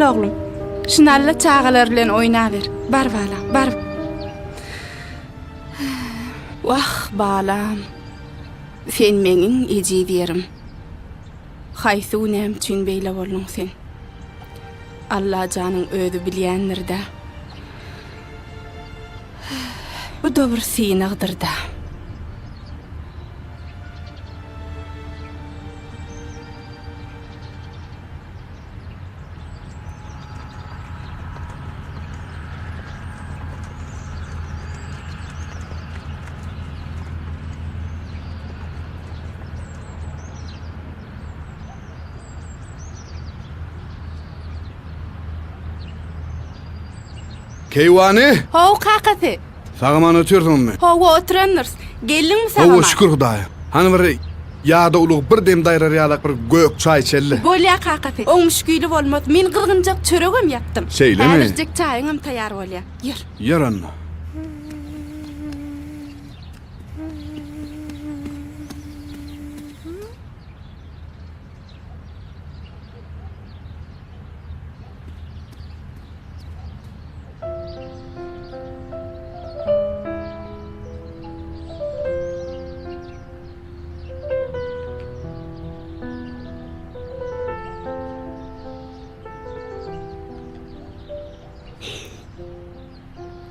Al oglum. Şuny al-da çagalar bilen oýnaber. Bar balam, bar. Wah, balam. Sen meň iň ejiz ýerim. Haýsy günäm üçin beýle bolduň sen? Allajanyň özi bilýändir-dä. Bu-da bir synagdyr-da. Keýwany! How, kakasy! Sag-aman otyrsyňmy? Hawa, oturandyrys. Geldiňmi sag-aman? Hawa, şükür Hudaýa. Hany bir ýa-da ulug bir dem daýrar ýalak bir gök çaý içeli. Bolýa, kakasy. Oň müşgili bolmaz. Men gyzgynjak çöregem ýapdym. Şeýlemi? Häzirjek çaýyňam taýýar bolýa. Ýör. Ýör onda.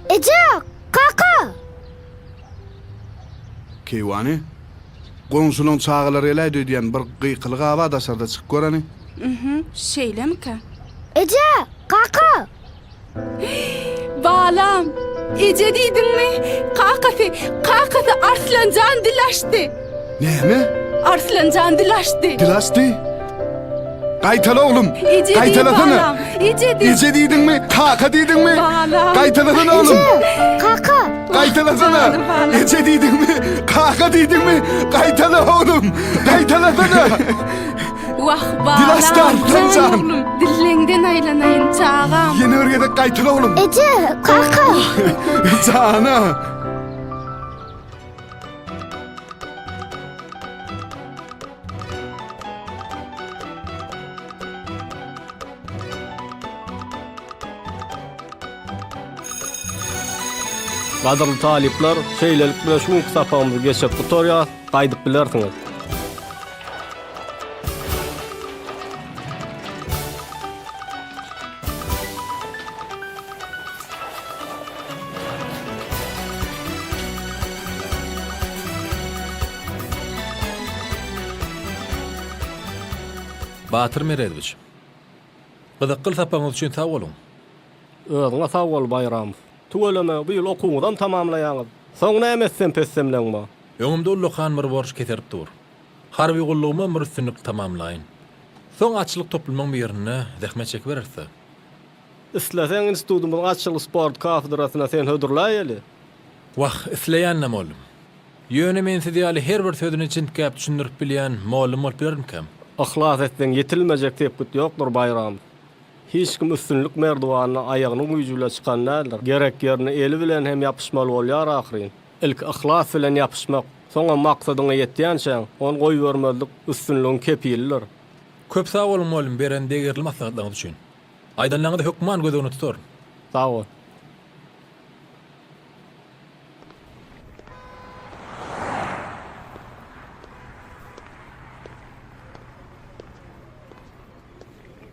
Eje, kaka! Keýwany, goňşulaň çagalary geläýdi öýdýän, bir gykylyk aba daşarda çykyp göreni. Mhm, şeýlemikä? Eje, kaka! Balam, eje diýdiňmi? Kakasy, kakasy Arslanjan dil açdy. Näme? Arslanjan dil açdy. Dil açdy? Gaýtala oglum. Eje diý Gaýtalasana. balam. Eje diý. Eje diýdiňmi? Kaka diýdiňmi? Balam. Gaýtalasana oglum. Eje, kaka! Gaýtalasana. Janym balam. Eje diýdiňmi? Kaka diýdiňmi? Gaýtala oglum. Gaýtalasana. Wah, Dil açdy balam, Arslan jan jan. oglum, dilleňden aýlanaýyn, çagam. Ýene bir gezek gaýtala oglum. Eje, kaka! Jana. Gadyrly talyplar, şeýlelik bilen şu günki sapagymyzy geçirip gutarýas, gaýdyp bilersiňiz. Batyr Meredowiç, gyzykly sapagyňyz üçin sag boluň. Özüňe sag bol, Baýramow. Tüweleme, bu ýyl okuwyňyzam tamamlaýaňyz. Soň näme etsem-pessemleň bar? Öňümde ullakan bir borç keserip dur. Harby gullugymam bir üstünlikli tamamlaýyn. Soň atçylyk toplumyň birinde zähmet çekibereris-dä. Isleseň institutymyzyň atçylyk sport kafedrasyna seni hödürläýeli. Wah, isleýän-dä mollum. Ýöne men siz ýaly her bir sözüni çintgäp düşündirip bilýän mollum bolup bilermikäm? Yhlas etseň ýetilmejek sepgit ýokdur, Baýram. Hiç kim üstünlik merdiwanyna aýagynyň güýji bile çykan däldir. Gerek ýerine eli bilen hem ýapyşmaly bolýar ahyryn. Ilki yhlas bilen ýapyşmak, soňam maksadyňa ýetýänçäň, ony goýbermezlik üstünligiň kepilidir. Köp sag boluň mollum beren degerli maslahatlaryňyz üçin. Aýdanlaryňyzy hökman göz öňünde tutaryn. Sag bol.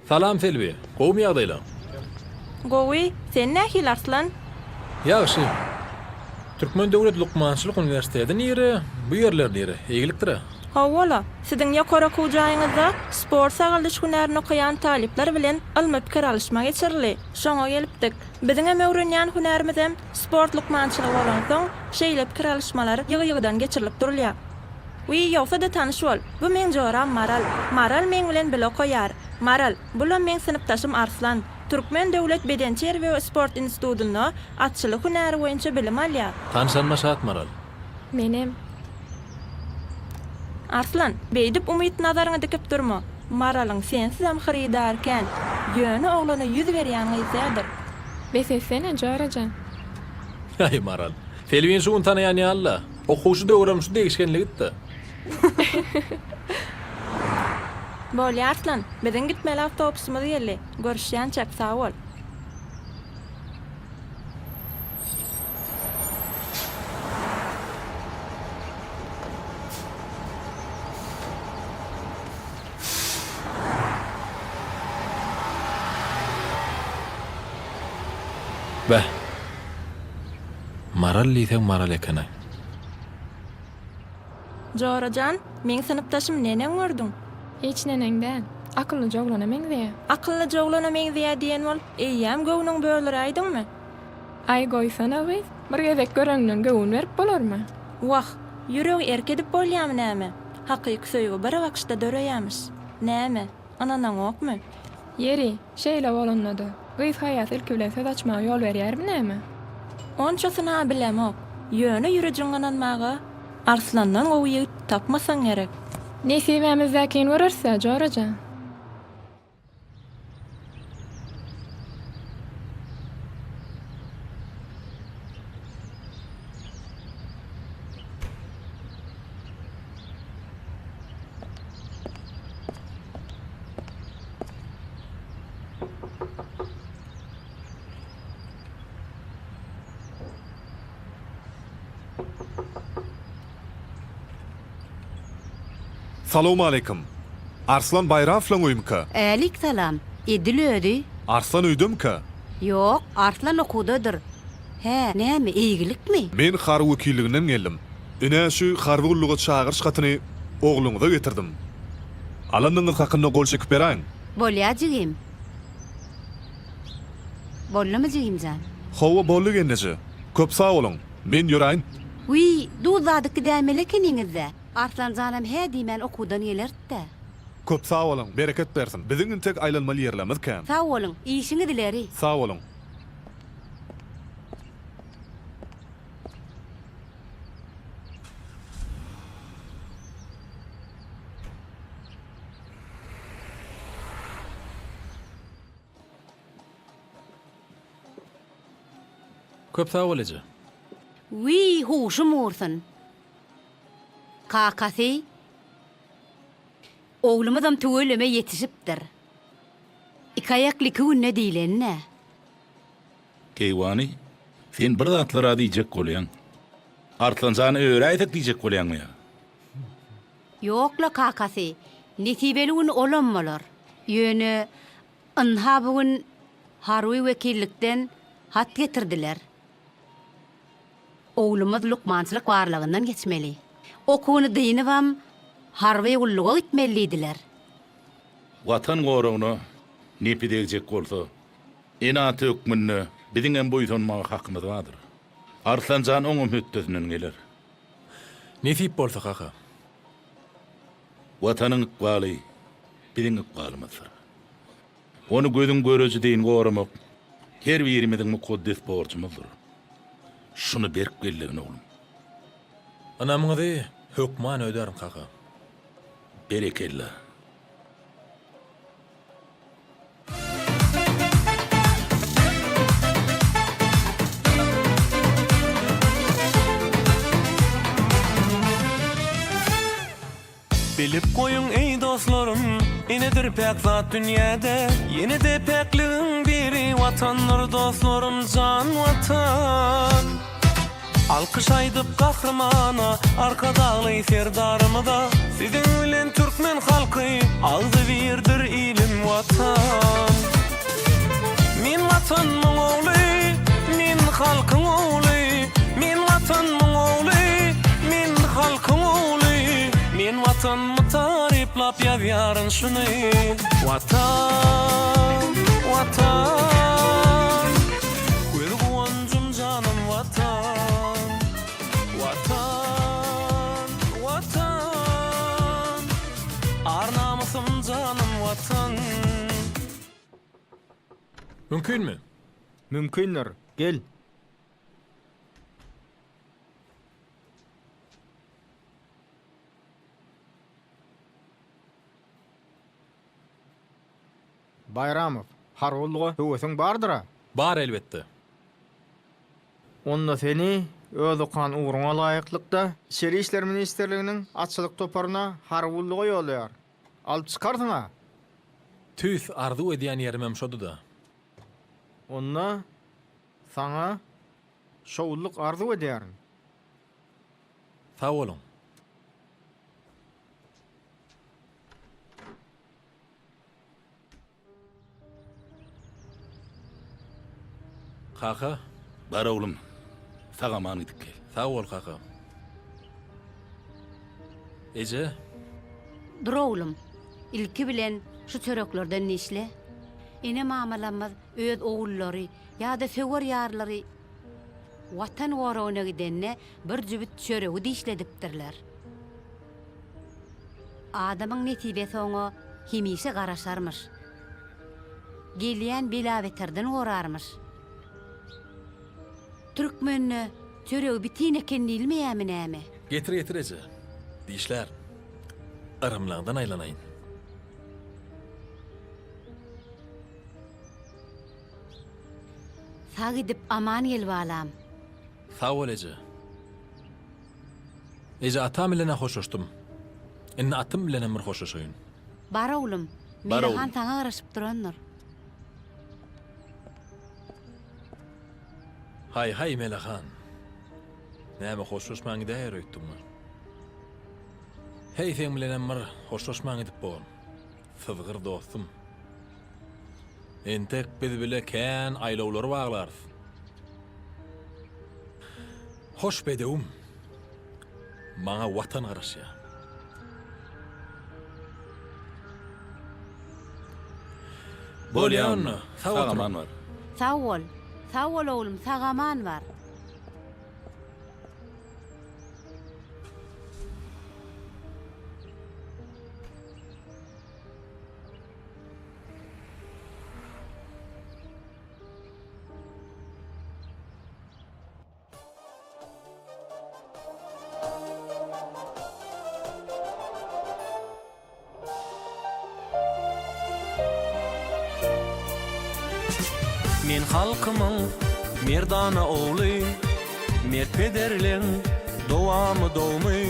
Salam Selbi, gowumy ýagdaýlaň? Gowy, sen nähili Arslan? Ýagşy. Türkmen döwlet lukmançylyk uniwersiteti nire, bu ýerler nire, eýgilikdir-ä? Hawa-la, siziň ýokary okuw jaýyňyzda sport-sagaldyş hünärini okaýan talyplar bilen ylmy pikir alyşma geçirildi. Şoňa gelipdik. Biziňem öwrenýän hünärimizem sport lukmançylygy bolansoň, şeýle pikir alyşmalar ýygy-ýygydan geçirilip durulýar. Wiý, ýogsa-da tanyş bol, bu meň joram Maral. Maral meň bilen bile okaýar. Maral, bulam meň synpdaşym Arslan. Türkmen döwlet bedenterbiýe we sport institutynda atçylyk hünäri boýunça bilim alýar. Tanyşanyma şat Maral. Menem. Arslan, beýdip umyt nazaryňy dikip durma. Maralyň sensizem hyrydary kän. Ýöne oglana ýüz berýän gyz däldir. Bes etsene, jora jan. Aý, Maral, Selbini şu gün tanaýan ýaly-la. Okuwçy döwrem şu degişgenligit-dä. Bolýa Arslan, biziň gitmeli awtobusymyz geldi. Görüşýänçäk sag bol. Beh. Maral diýseň maral eken-aý. Jora jan, meň synpdaşym neneň gördüň? Hiç neneň däl. Akyllyja oglana meňzeýä. Akyllyja oglana meňzeýä diýen bolup, eýýäm göwnüň bölüräýdiňmi? Aý goýsana gyz, bir gezek göreňden göwün berip bolarmy? Wah, ýüregi erk edip bolýamy näme? Hakyky söýgi bir bakyşda döreýämiş. Näme, ynanaňokmy? Ýeri, şeýle bolanda-da, gyz haýasy ilki bilen söz açmaga ýol berýärmi näme? Onçasyny-a bilemok. Ýöne ýürejiň ynanmaga Arslandan gowy ýigit tapmasaň gerek. Nesibämizdäkini göreris-dä, jora jan. Salowmaleýkim. Arslan Baýramowlaň öýmükä? Älik salam. Edil özi. Arslan öýdemika? Ýok, Arslan okuwdadyr. Hä, näme, eýgilikmi? Men harby wekilliginden geldim. Ine, şu harby gulluga çagyryş hatyny ogluňyza getirdim. Alandygyňyz hakynda gol çekip beräýiň. Bolýa, jigim. Boldumy, jigim jan? Hawa, boldy gelneje. Köp sag boluň. Men ýöräýin. Wiý, duz dadyp gidäýmeli ekeniňiz-dä. Arslan janam hä diýmän okuwdan gelerdi-dä. Köp sag boluň, bereket bersin. Biziň intek aýlanmaly ýerlerimiz kän. Sag boluň, işiňiz ileri. Sag boluň. Köp sag bol eje. Wiý, huşum ursun. Kakasy, Oglumyzam tüweleme ýetişipdir. Iki aýakly iki günde diýleni-dä. Keýwany, sen bir zatlar-a diýjek bolýaň. Arslan jany öräýsek diýjek bolýaňmy ýa? Ýok-la, kakasy, nesibeli gün olam bolar. Ýöne, ynha bu gün harby wekillikden hat getirdiler. Oglumyz lukmançylyk barlagyndan geçmeli. Okuwyny dynybam, harby gulluga gitmeli diýdiler. Watan goragyna nepi degjek bolsa, ene-ata hökmünde biziňem buýsanmaga hakymyz bardyr. Arslan jan oňam hötdesinden geler. Nesip bolsa, kaka. Watanyň ykbaly biziň ykbalymyzdyr. Ony gözüň göreji deýin goramak her birimiziň mukaddes borjumyzdyr. Şuny berk bellegin, oglum. Ynamyňyzy hökman ödärin, kaka. Berekella. Bilip goýuň eý dostlarym, enedir päk zat dünýäde, Ýene-de päkligiň biri Watandyr dostlarym jan Watan. Alkyş aýdyp Gahrymana, Arkadagly Serdarymyza, Siziň bilen türkmen halky agzybirdir ilim Watan. Men Watanmyň ogly, men halkyň ogly, Men Watanmyň ogly, men halkyň ogly, Men Watanmy taryplap ýazýaryn şuny. Watan, Watan, göz guwanjym janym Watan, Watan, Watan, ar-namysym janym Watan. Mümkinmi? Mümkindir. Gel. Baýramow, harby gulluga höwesiň bardyr-a? Bar elbetde. Onda seni öz okan ugruňa laýyklykda Içeri işler ministrliginiň atçylyk toparyna harby gulluga ýollaýar. Alyp çykarsyň-a. Tüýs arzuw edýän ýerimem şody-da. Onda saňa şowlulyk arzuw edýärin. Sag boluň. Kaka. Bar oglum, sag-aman gidip gel. Sag bol, kaka. Eje. Dur oglum, ilki bilen şu çöreklerden dişle. Ene-mamalarymyz öz ogullary ýa-da söwer ýarlary Watan goragyna gidende bir jübüt çöregi dişledipdirler. Adamyň nesibesi oňa hemişe garaşarmyş. Gelýän bela-beterden gorarmyş. Türkmende çöregi bitin eken diýilmeýärmi näme? Getir, getir eje. Dişlärin. Yrymlaňdan aýlanaýyn. Sag gidip aman gel balam. Sag bol eje. Eje atam bilen-ä hoşlaşdym. Indi atym bilenem bir hoşlaşaýyn. Bar oglum. Bar Melehan oglum. saňa garaşyp durandyr. Haý haý Melehan. Näme hoşlaşman gidäýer öýtdüňmi? Heý seň bilenem bir hoşlaşman gidip bor. Syzgyr dostum. Entek biz bile kän aýlawlary baglarys. Hoş bedewim. Maňa Watan garaşýar. Bolýa onda. Sag Sag aman oturyň. bar. Sag bol. Sag bol oglum, sag-aman bar. Men halkymyň merdana ogly, Mert pederleň dowamy dogmy.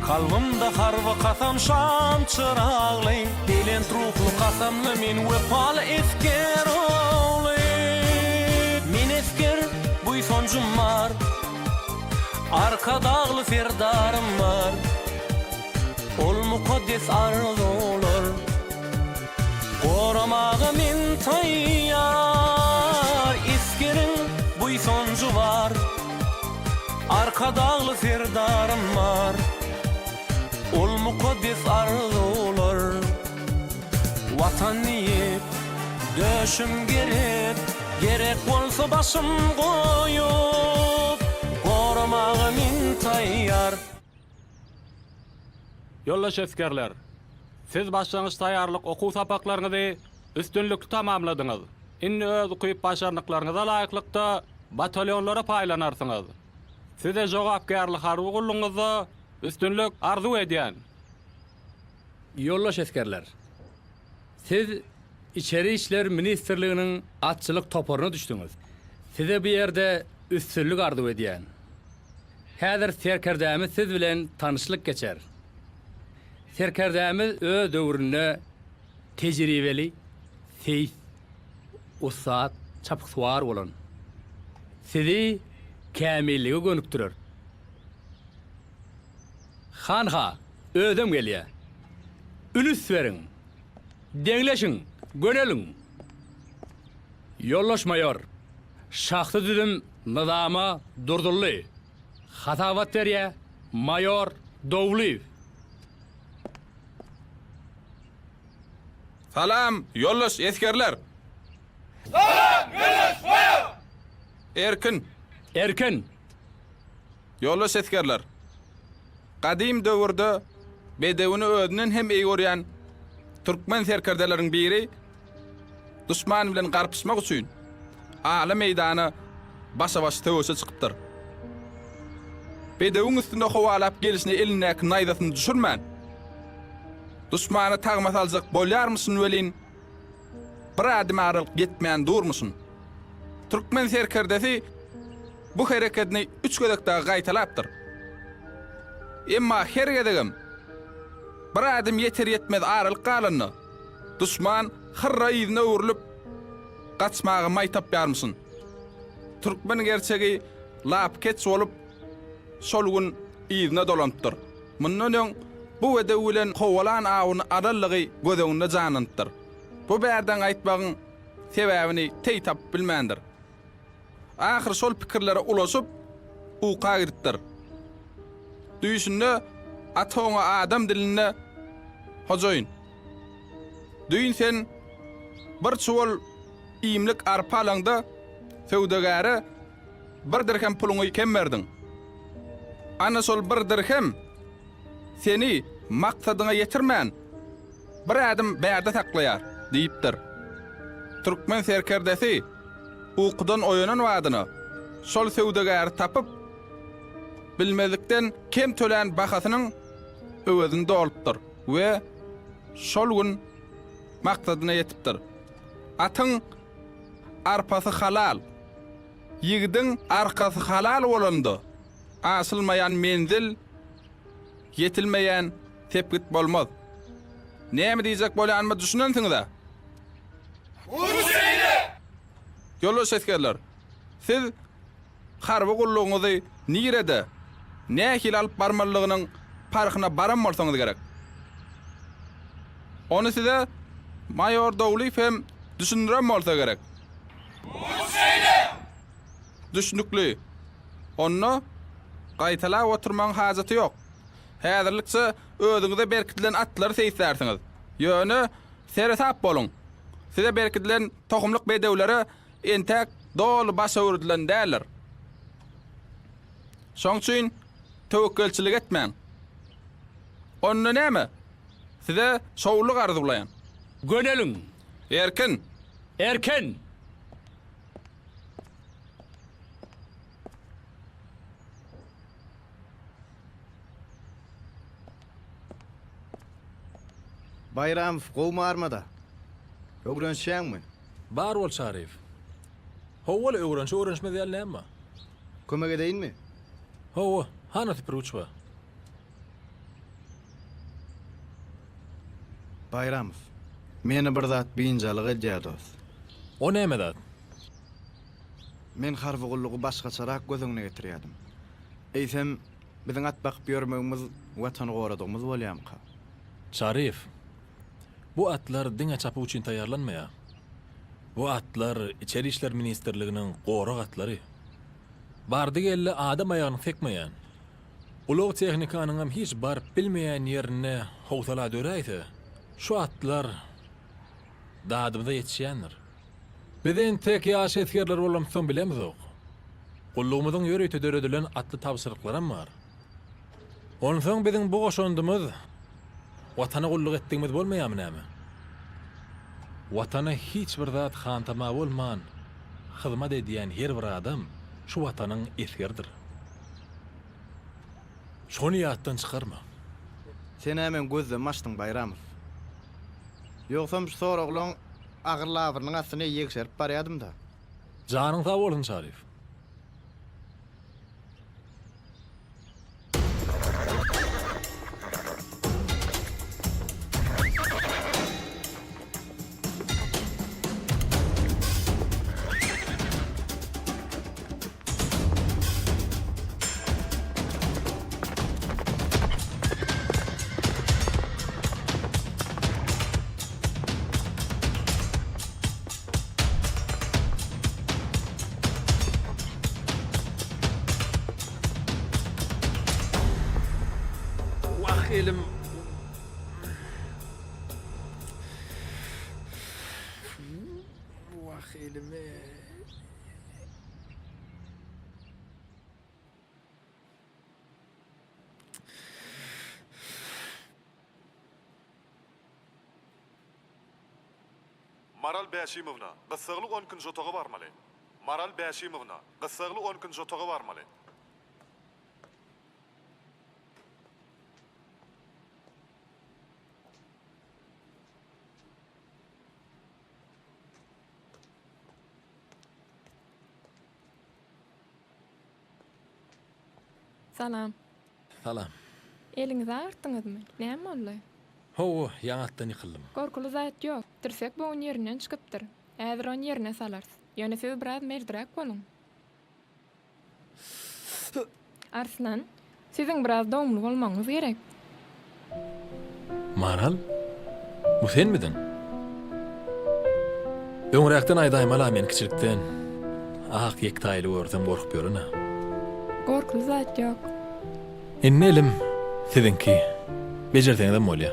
Kalbymda harby kasam şam çyragly, Belent ruhly kasamly men wepaly esger ogly. Men esger buýsanjym bar, Arkadagly Serdarym bar. Ol mukaddes arzuwlar Goramaga men taýýar Esgeriň buýsanjy bar Arkadagly Serdarym bar Ol mukaddes arzuwlar Watan diýip döşüm gerip Gerek bolsa başym goýup Goramaga men taýýar. Ýoldaş esgerler! Siz başlangyç taýýarlyk okuw sapaklaryňyzy üstünlikli tamamladyňyz. Indi öz ukyp-başarnyklaryňyza laýyklykda batalýonlara paýlanarsyňyz. Size jogapkärli harby gullugyňyzda üstünlik arzuw edýän! Ýoldaş esgerler! Siz Içeri işler ministrliginiň atçylyk toparyna düşdüňiz. Size bu ýerde üstünlik arzuw edýän. Häzir serkerdämiz siz bilen tanyşlyk geçer. Serkerdämiz öz döwründe tejribeli seýis, ussat çapyksuwar bolan. Sizi kämillige gönükdirer. Hanha, özem gelýär. Ünüs beriň! Deňleşiň, göneliň! Ýoldaş maýor, şahsy düzüm nyzama durduldy. Hasabat berýär maýor Dowlyýew. Salam, ýoldaş esgerler! Salam, ýoldaş maýor! Erkin! Erkin! Ýoldaş esgerler! Gadym döwürde bedewini özünden hem eý görýän türkmen serkerdeleriň biri duşman bilen garpyşmak üçin ala meýdana başa-baş söweşe çykypdyr. Bedewiň üstünde howalap gelşine elindäki naýzasyny düşürmän, duşmana tagma saljak bolýarmyşyn welin, bir ädim aralyk ýetmän durmuşyn. Türkmen serkerdesi bu herekedini üç gezek dagy gaýtalapdyr. Emma her gezegem. Bir ädim ýeter-ýetmez aralyk galanda, duşman hyrra yzyna öwrülip, gaçmaga maý tapýarmyşyn. Türkmen gerçegi lapykeç bolup, şol gün yzyna dolanypdyr. Mundan öň bu bedew bilen kowalan awuny alanlygy göz öňünde janlanypdyr. Bu bärden gaýtmagyň sebäbini teý tapyp bilmändir. Ahyry şol pikirlere ulaşyp, uka gidipdir. Düýşünde ata oňa adam dilinde, Hojaýyn, düýn sen bir çuwal iýmlik arpa alaňda, söwdagäre bir dirhem puluňy kem berdiň. Ana şol bir dirhem seni maksadyňa ýetirmän, bir ädim bärde saklaýar, diýipdir. Türkmen serkerdesi ukudan oýanan badyna şol söwdagäri tapyp, bilmezlikden kem tölän bahasynyň öwezini dolupdyr we şol gün maksadyna ýetipdir. Atyň arpasy halal, ýigidiň arkasy halal bolanda, aşylmaýan menzil, ýetilmeýän sepgit bolmaz. Näme diýjek bolýanyma düşünensiňiz-ä? Ýoldaş esgerler, siz harby gullugyňyzy nirede, nähili alyp barmalydygynyň parhyna baran bolsaňyz gerek. Ony size maýor Dowlyýew hem düşündiren bolsa gerek. Düşnükli. Onda gaýtalap oturmagyň hajaty ýok. Häzirlikçe özüňize berkidilen atlary seýislärsiňiz. Ýöne seresap boluň! Size berkidilen tohumlyk bedewlere entäk doly baş öwrüdilen däldir. Şoň üçin töwekgelçilik etmäň. Onda näme? Size şowlulyk arzuwlaýan. Göneliň! Erkin! Erkin! Baýramow gowmy armada? Öwrenişýäňmi? Bar bol Çaryýew. Howwa-la öwrenşe öwrenişmez ýaly näme bar? Kömek edeýinmi? Howwa, hana süpürgiç bar. Baýramow, meni bir zat biynjalyk edýär dost. O näme zat? Men harby gullugy başgaçarak göz öňüne getirýärdim. Eýsem, biziň at bakyp ýörmegimiz Watany goradygymyz bolýarmyka? Çaryýew, bu atlar diňe çapuw üçin taýýarlanmaýar. Bu atlar Içeri işler ministrliginiň gorag atlary. Bardy-geldi adam aýagyny sekmeýän, ulag tehnikanyňam hiç baryp bilmeýän ýerinde howsala döräýse, şu atlar dadymyza ýetişýändir. Biz entek ýaş esgerler bolamyzsoň bilemizok. Gullugymyzyň ýörite döredilen atly tabşyryklaram bar. Onsoň biziň bu goşandymyz Watana gulluk etdigimiz bolmaýarmy näme? Watana hiç bir zat hantama bolman hyzmat edýän her bir adam şu Watanyň esgeridir. Şony ýatdan çykarma. Sen-ä meň gözlemimi açdyň, Baýramow. Ýogsam şu soraglaň agyr labyrynyň astyna ýegşerip barýadym-da. Janyň sag bolsun, Çaryýew. Wah elim. Wah elime. Maral Bäşimowna, gyssagly on ikinji otaga barmaly. Maral Bäşimowna, gyssagly on ikinji otaga barmaly. Salam. Salam. Eliňizi agyrtdyňyzmy? Näme boldy? Hawa, ýaňy atdan ýykyldym. Gorkuly zat ýok. Tirsek bogun ýerinden çykypdyr. Häzir ony ýerine salarys. Ýöne siz biraz merdiräk boluň. Arslan, siziň biraz dogumly bolmagyňyz gerek. Maral, bu senmidiň? Öňräkden aýdaýmaly-a men kiçilikden ak ýektaýly görsem gorkup ýören-ä. Gorkuly zat ýok. Indi elim siziňki. Bejerseňizem bolýa.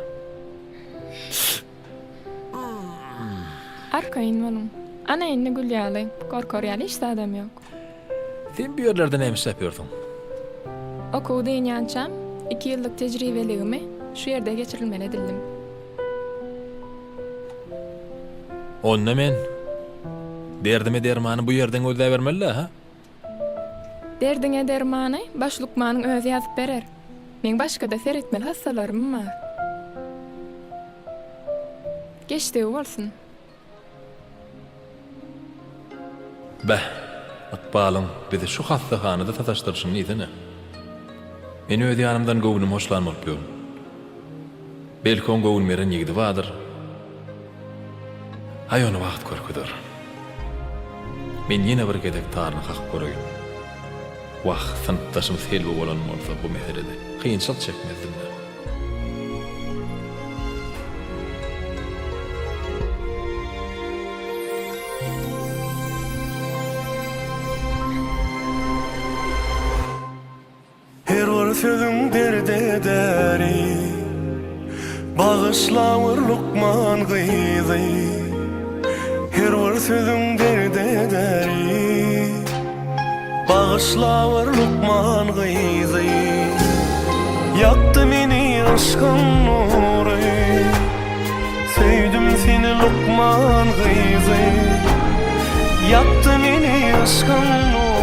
Arkaýyn boluň. Ana indi gül ýaly, gorkar ýaly hiç zadam ýok. Sen bu ýerlerde näme işläp ýörsüň? Okuw dynýançam, iki ýyllyk tejribeligimi şu ýerde geçirilmeli edildim. Onda men derdime dermany bu ýerden gözläbermeli-dä, hä? Derdiňe dermany baş lukmanyň özi ýazyp berer. Meň başga-da seretmeli hassalarym bar. Geçdigi bolsun. Beh, ykbalyň bizi şu hassahanada sataşdyryşyny diýsene. Men öz ýanymdan göwnüm hoşlan bolup ýörün. Belki oň göwün beren ýigidi bardyr. Aý ony wagt görkezer. Men ýene bir gezek taryny kakyp göreýin. Wah, synpdaşym Selbi bolan bolsa bu meselede kynçylyk çekmezdim-dä. Her bir sözüň derde däri, Bagyşlawur lukman gyzy. Her bir sözüň derde däri, Bagyşlawur lukman gyzy. Ýakdy meni yşkyň nury, Söýdüm seni lukman gyzy. Ýakdy meni yşkyň nury.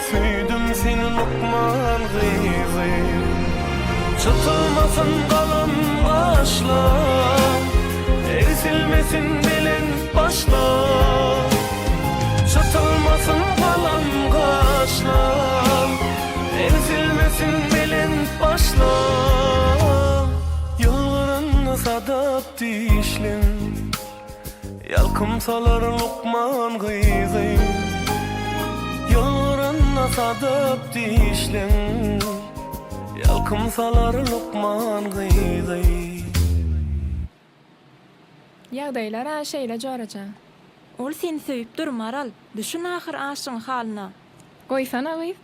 Söýdüm seni lukman gyzy Çytylmasyn galam gaşlar Egsilmesin belent başlar Çytylmasyn galam gaşlar Egsilmesin belent başlar Ýylgyranda sadap dişliň Ýalkym salar lukman gyzy Ýylgyranda sadap dişleň Ýalkym salar lukman gyzy. Ýagdaýlar-a şeýle jorajan. Ol seni söýüp dur, Maral. Düşün ahyr aşygyň halyna. Goýsana gyz,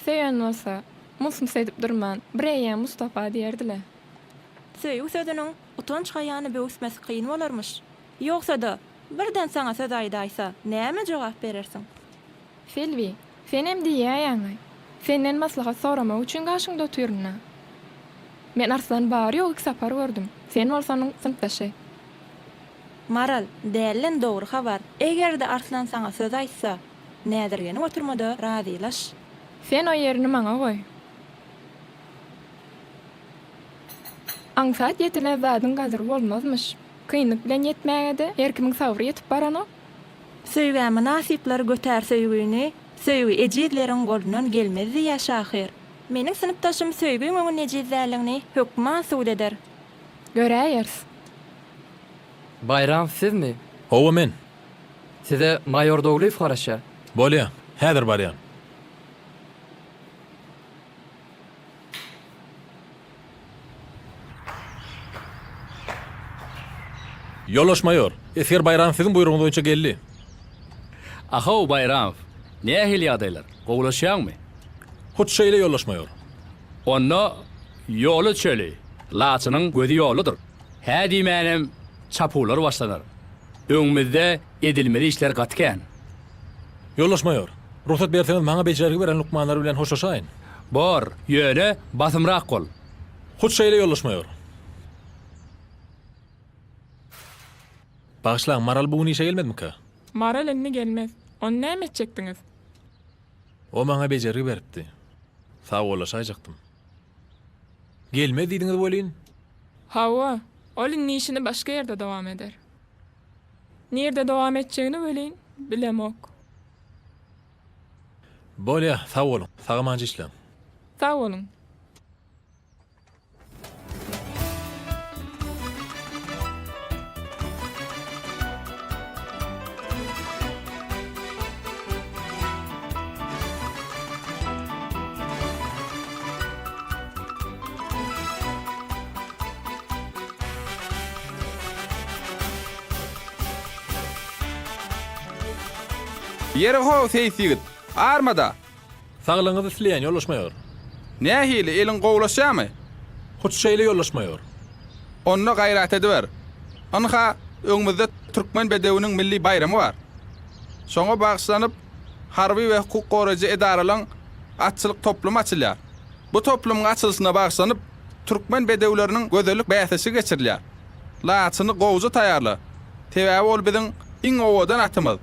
söýen bolsa, mus-mus edip durman, bireýýäm Mustapa diýerdi-le. Söýgi sözüniň utanç-haýany böwüsmesi kyn bolarmyş. Ýogsa-da, birden saňa söz aýdaýsa, näme jogap berersiň? Selbi, senem diýýäýäňaý. Senden maslahat soramak üçin gaşyňda otyryn-a. Men Arslany bary-ýogy iki sapar gördüm. Sen bolsa onuň synpdaşy. Maral, dälden dogry habar. Eger-de Arslan saňa söz aýtsa, näzirgenip oturma-da, razylaş. Sen o ýerini maňa goý. Aňsat ýetilen zadyň gadyry bolmazmyş. Kynlyk bilen ýetmäge-de her kimiň sabry ýetip baranok. Söýgä mynasyplar götär söýgüni, Söýgi ejizleriň golundan gelmez diýýär şahyr. Meniň synpdaşym söýgiň öňünde ejiz däldigini hökman subut eder. Göräýeris. Baýram sizmi? Hawa men. Size maýor Doglyýew garaşýar. Bolýa, häzir barýan. Ýoldaş maýor, esger Baýramow siziň buýrugyňyz boýunça geldi. Ahow, Baýramow! Nähili ýagdaýlar? Gowulaşýaňmy? Hut şeýle, ýoldaş maýor. Onda ýola düşeli. Laçynyň gözi ýoldadyr. Hä diýmänem çapuwlar başlanar. Öňümizde edilmeli işler gaty kän. Ýoldaş maýor, rugsat berseňiz maňa bejergi beren lukmanlar bilen hoşlaşaýyn. Bor, ýöne basymrak bol. Hut şeýle ýoldaş maýor. Bagyşlaň, Maral bu gün işe gelmedimikä? Maral indi gelmez. Ony näme etjekdiňiz? O maňa bejergi beripdi. Sagbollaşaýjakdym. Gelmez diýdiňiz welin. Hawa, ol indi işini başga ýerde dowam eder. Nirde dowam etjegini welin bilemok. Bolýa, sag boluň. Sag-amanca işläň. Sag boluň. Ýeri-how, seýis ýigit, arma-da! Saglygyňyzy isleýän, ýoldaş maýor. Nähili, eliň gowulaşýarmy? Hut şeýle, ýoldaş maýor. Onda gaýrat ediber. Ynha, öňümizde türkmen bedewiniň milli baýramy bar. Şoňa bagyşlanyp, harby we hukuk goraýjy edaralaň atçylyk toplumy açylýar. Bu toplumyň açylyşyna bagyşlanyp, türkmen bedewleriniň gözellik bäsleşigi geçirilýär. Laçyny gowuja taýýarla. Sebäbi ol biziň iň owadan atymyz.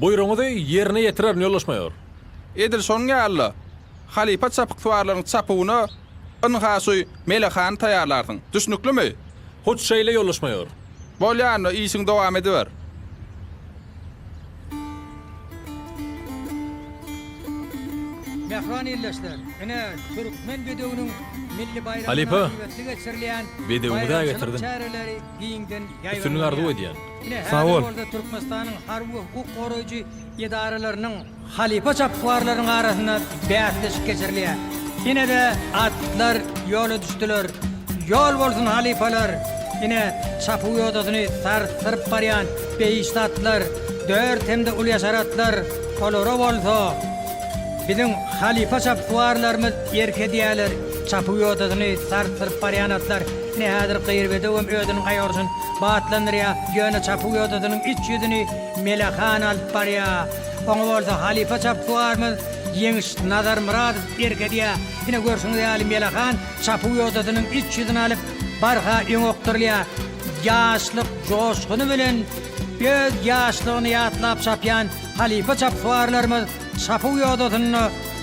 Buýrugyňyzy ýerine ýetirerin, ýoldaş maýor. Edil şonuň ýaly-da, halypa çapyksuwarlaryň çapuwyna ynha şu melehany taýýarlarsyň. Düşnüklimi? Hut şeýle, ýoldaş maýor. Bolýa onda, işiňi dowam ediber. Mähriban ildeşler, ine, Türkmen bedewiniň milli baýramy Halypa, mynasybetli geçirilýän bedewiňizi-ä baýramçylyk getirdim. çäreleri giňden Üstünlik arzuw ýaýbaňlanýar. edýän. Ine, Sag häzir bol. bolsa Türkmenistanyň harby we hukuk goraýjy edaralarynyň halypa çapyksuwarlarynyň arasynda bäsleşik geçirilýär. Ine-de, atlar ýola düşdüler. Ýol bolsun, halypalar! Ine, çapuw ýodasyny sarsdyryp barýan behişdi atlar, dört hem-de ulyýaşar atlar, olara bolsa biziň halypa çapyksuwarlarymyz erk edýärler. Çapuw ýodasyny sarsdyryp barýan atlar, ine, häzir gyr bedewem özüniň aýagurşuny batlandyrýar, ýöne çapuw ýodasynyň iç ýüzüni Mele han alyp barýar. Oňa bolsa halypa çapyksuwarymyz Ýeňiş Nazarmyradow erk edýär. Ine, görşüňiz ýaly, Mele han çapuw ýodasynyň iç ýüzüni alyp, barha öňe okdurylýar. Ýaşlyk joşguny bilen öz ýaşlygyny ýatlap çapýan halypa çapyksuwarlarymyz çapuw ýodasynda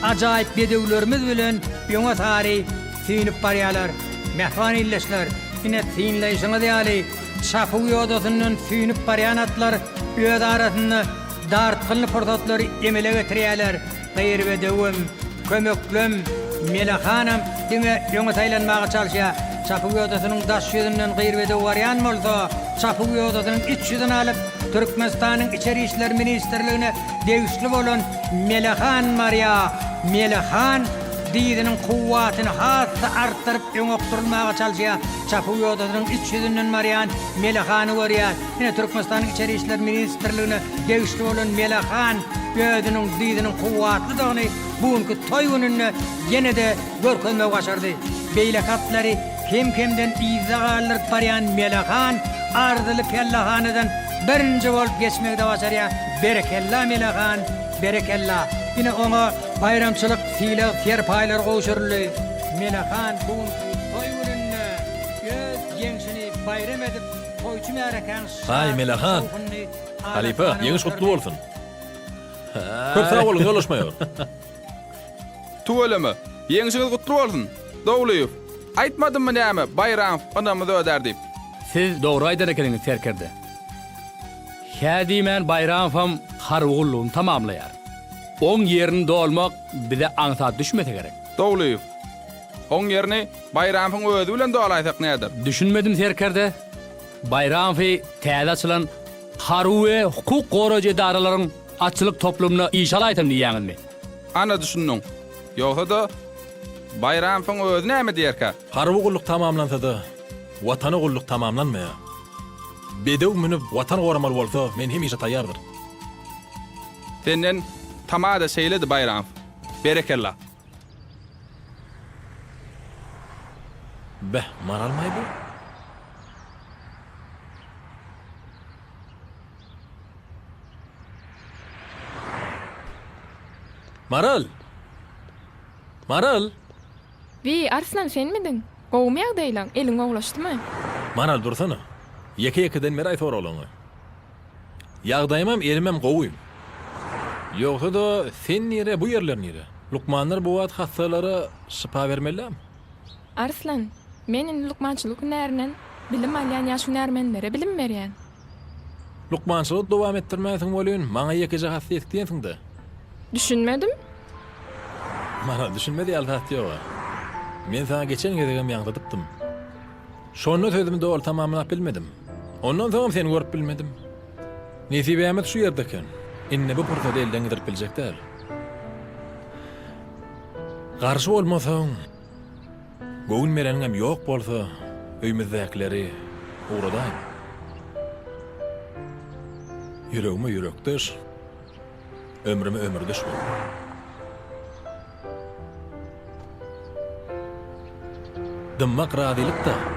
ajaýyp bedewlerimiz bilen öňe sary süýnüp barýarlar. Mähriban ildeşler, ine, synlaýşyňyz ýaly, çapuw ýodasyndan süýnüp barýan atlar öz arasynda dartgynly pursatlary emele getirýärler. Gyrbedewem, Kömeklem, Mele hanam diňe öňe saýlanmaga çalyşýar. Çapuw ýodasynyň daş ýüzünden Gyrbedew barýan bolsa, çapuw ýodasynyň iç ýüzüni alyp, Türkmenistanyň Içeri işler ministrligine degişli bolan Mele han barýar. Mele han dyzynyň kuwwatyny has-da artdyryp öňe okdurylmaga çalyşýar. Çapuw ýodasynyň iç ýüzünden barýan Mele hany görýär. Ine, Türkmenistanyň Içeri işler ministrligine degişli bolan Mele han özüniň dyzynyň kuwwatlydygyny bu günki toý gününde ýene-de görkezmegi başardy. Beýleki atlary kem-kemden yzda galdyryp barýan Mele han arzyly pellehanadan birinji bolup geçmegi-de başarýar. Berekella, Mele han, berekella! Ine, oňa baýramçylyk sylag-serpaýlary gowşuryldy. Mele han bu günki toý gününde öz ýeňşini baýram edip, toýçy märekäň Haý, Mele han! şat-şowhunyny Halypa, arasyna ýeňiş gutly oturdy. bolsun! Köp sag boluň, ýoldaş maýor! Tüweleme! Ýeňşiňiz gutly bolsun! Dowlyýew, Aýtmadymmy näme, Baýramow ynamyzy ödär diýip. Siz dogry aýdan ekeniňiz, serkerde. Hä diýmän Baýramowam harby gullugyny tamamlaýar. Oň ýerini dolmak bize aňsat düşmese gerek. Dowlyýew, Oň ýerini Baýramowyň özi bilen dolaýsak näder? Düşünmedim, serkerde. Baýramowy täze açylan harby we hukuk goraýjy edaralaryň atçylyk toplumyna işe alaýsam diýýäňizmi? Ana düşündiň. Ýogsa-da, Baýramowyň özi näme diýerkä? Harby gulluk tamamlansa-da, Watana gulluk tamamlanmaýar. Bedew münüp Watan goramaly bolsa, men hemişe taýýardyr. Senden tama-da şeýledi, Baýramow. Berekella. Beh, maralmaý bu? Maral! Maral! Wiý, Arslan senmidiň? Gowumy ýagdaýlaň? Eliň gowulaşdymy? Maral dursana. Ýeke-ýekeden beräý soraglaryňy. Ýagdaýymam, elimem gowy. Ýogsa-da, sen nire, bu ýerler nire? Lukmanlar bu wagt hassalara şypa bermelilämi? Arslan, men indi lukmançylyk hünärinden bilim alýan ýaş hünärmenlere bilim berýän. Lukmançylygy dowam etdirmänsiň welin, maňa ýekeje hassa ýetik diýensiň-dä. Düşünmedim. Maňa düşünmez ýaly zat ýog-a. Men saňa geçen gezegem ýaňzydypdym. Şonda sözümi doly tamamlap bilmedim. Ondan soňam seni görüp bilmedim. Nesibämiz şu ýerde eken. Indi bu pursady elden gidirip biljek däl. Garşy bolmasaň, göwün bereniňem ýok bolsa, öýümizdäkileri ugradaýyn. Ýüregime ýürekdeş. Ömrüme ömürdeş bol. Dymmak razylyk-da.